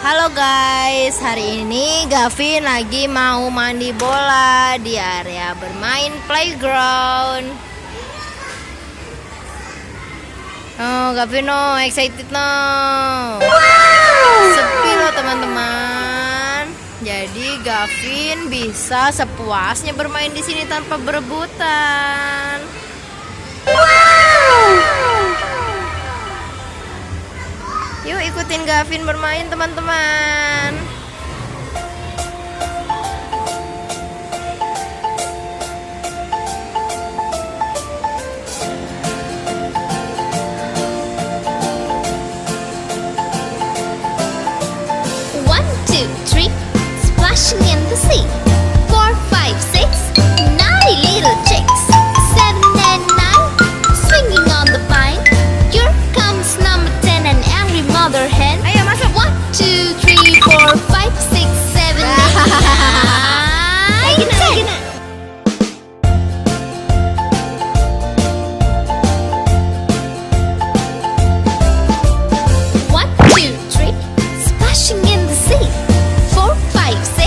Halo guys, hari ini Gavin lagi mau mandi bola di area bermain playground. Oh, Gavin excited Sepi loh teman-teman. Jadi Gavin bisa sepuasnya bermain di sini tanpa berebutan. Yuk ikutin Gavin bermain teman-teman. One, two, three, splashing in the sea. 4, 5, 6, naughty little chicks. 7 and 9, swinging on the vine. Here comes number 10, an angry mother hen. Ayo masuk. 1, 2, 3, 4, 5, 6, 7, 8, 9, 10. One, two, three, splashing in the sea. 4, 5, 6,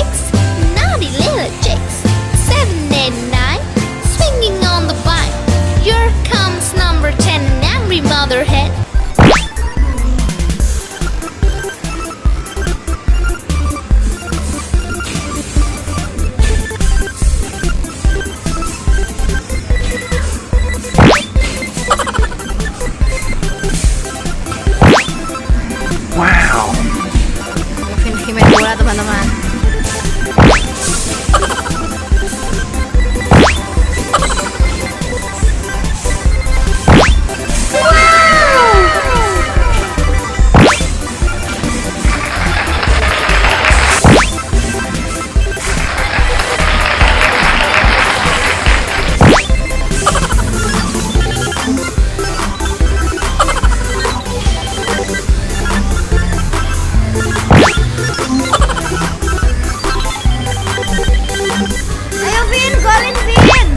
naughty little chicks. 7 and 9, swinging on the vine. Here comes number 10, an angry mother hen. Gavin lagi main bola teman-teman. Ayo Vin, golin Vin.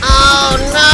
Oh no!